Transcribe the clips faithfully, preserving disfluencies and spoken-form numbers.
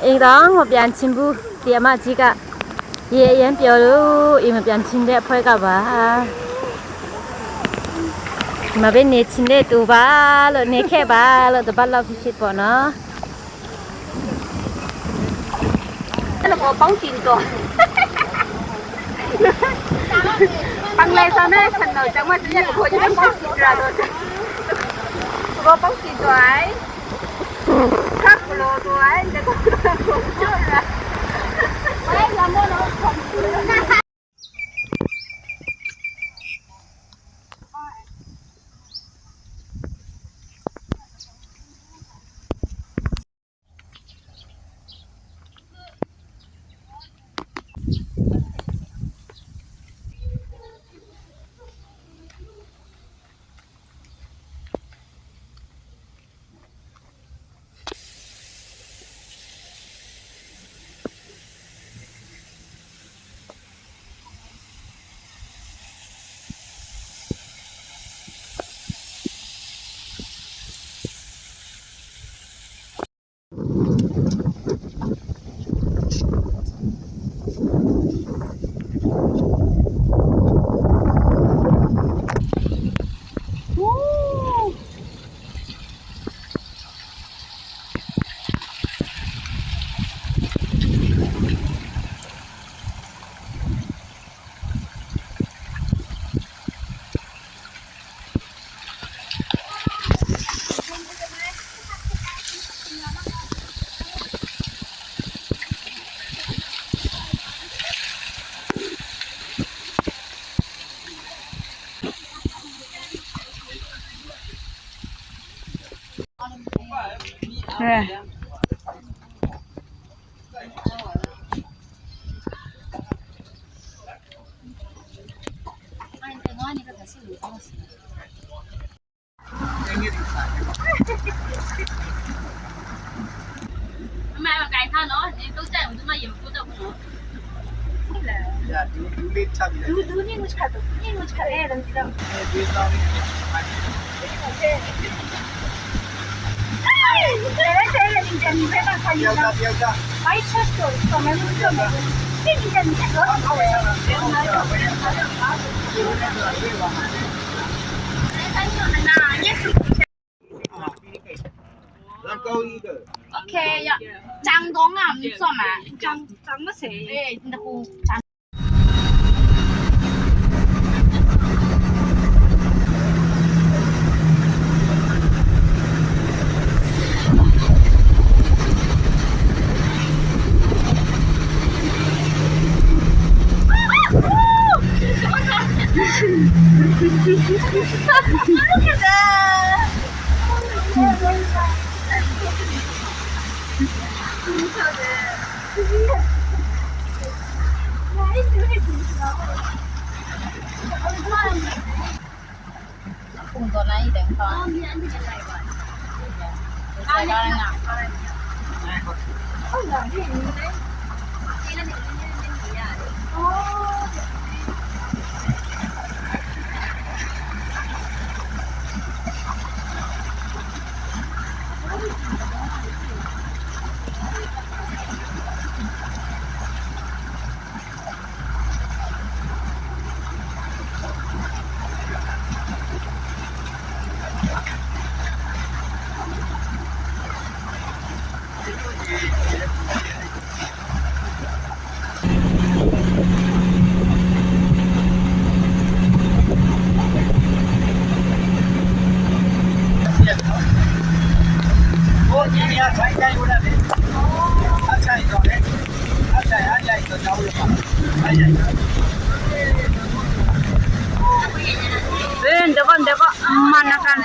Ingdawng mapyan hpyin bu, ti a ma ji ga, ye yan pyaw lu, i mapyan hpyin de hpoi ga ba. Ma ben ne hpyin de tu ba lo, ne hkye ba lo, dabat lau hpyi hpyit paw no. Ano ko, pang tin to. Pang lai sa na, san no, jang ma, jang ma, ko, jang ma, pang tin ra to. Ko, pang tin to ai. Okay, ya. Chang dong a, mi tsawm a. Chang, chang ma se. Eh, na ku, chang. Look at that. Eh, ndeko, ndeko, manakan.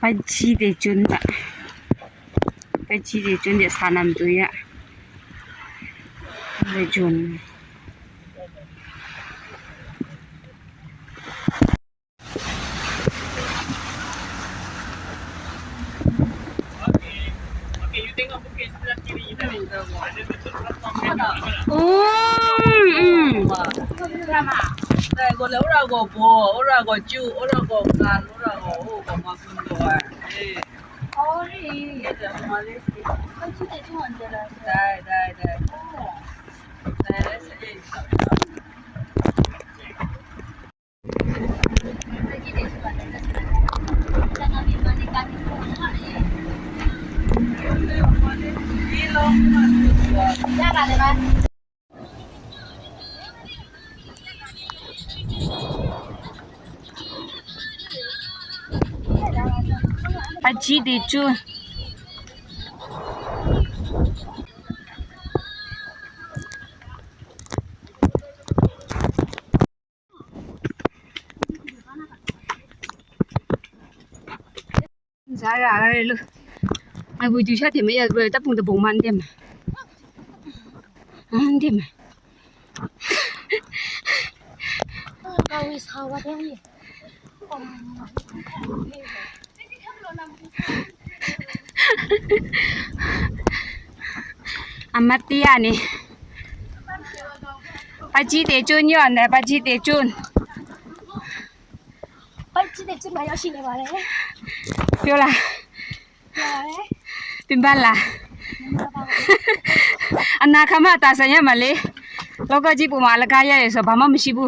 Paji de chun ta. Paji de chun de sanam tu ya. Rejun. Paji de chun. Zara lu. Ai bu ju sha te me ya, tapung tabung man dem. An dem. Ka wi sa wa dem ye. Amatiya ni. Paji te chun yon ne, paji te chun. Paji te chun ma yo shi ne ba le. Pyo la. Pyo la le. Pimban la. Ana kama ta sa nya ma le. Loka ji pu ma la ka ya so ba ma mi shi bu.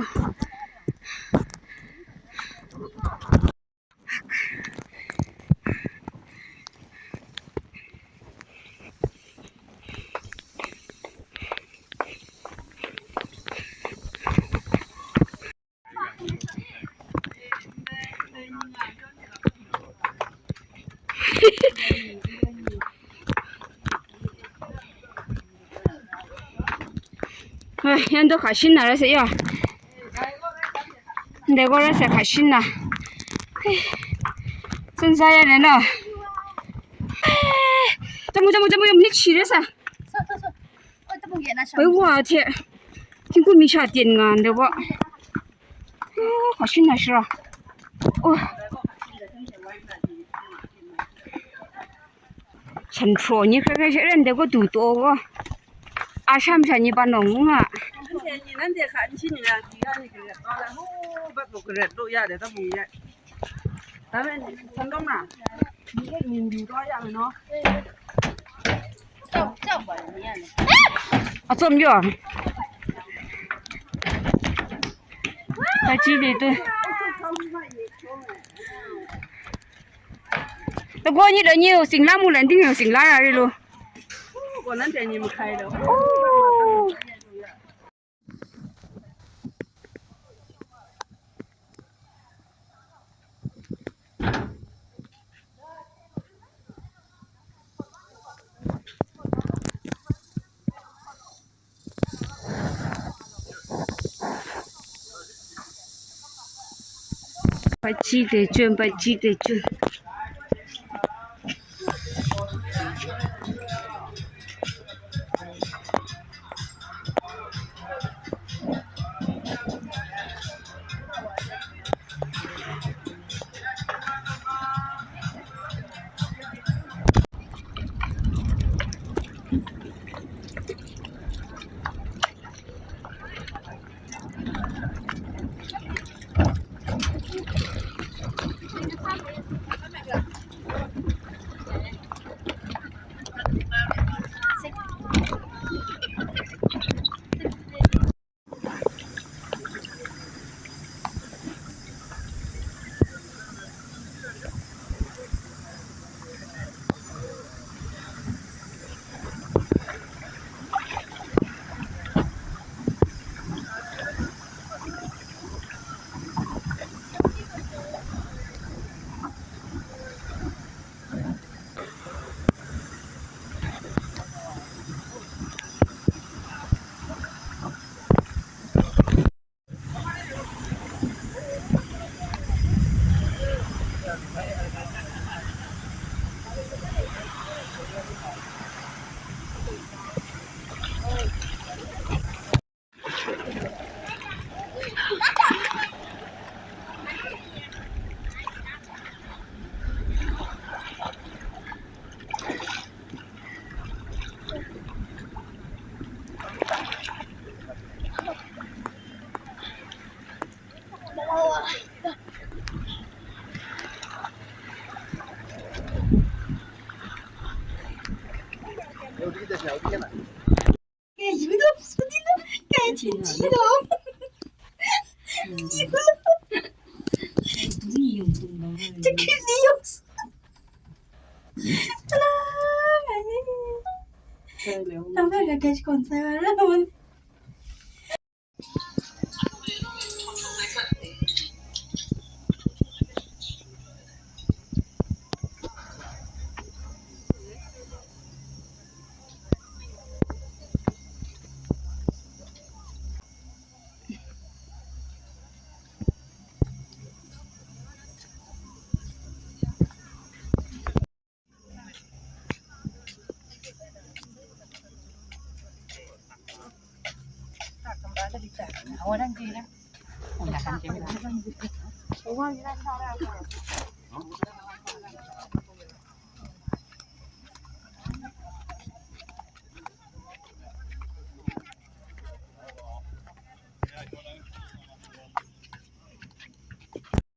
Ai, yan do ka shin na ra se yo. Nde go ra se ka shin na. Sun sa ya ne no. Tamu, tamu, tamu, ni chi re sa. Wai wa te. Tingku mi sha tien nga nde wa. Ka shin na shira. Oh. Shan hpraw ni hkrai hkrai she ren de ko du taw ko. A sham sha ni pa nong nga. Nanhte ni, nanhte hka n shi ni na, di ga ni garet taw la, hu, bat bu garet taw ya de, ta bu ya. Ta me, san dong na. Ni ke ni du taw ya me no. A tsawm yaw. Ka chi de tu. Lagaw ni la ni u singla mu lan ting u singla ra ri lu. Ko nan teng ni mu hkai lo. Pachi te chun, pachi te chun. 给鱼都吃的了，该天气了。你不能，这肯定有事。啊，哎，他们该该去管菜了，我。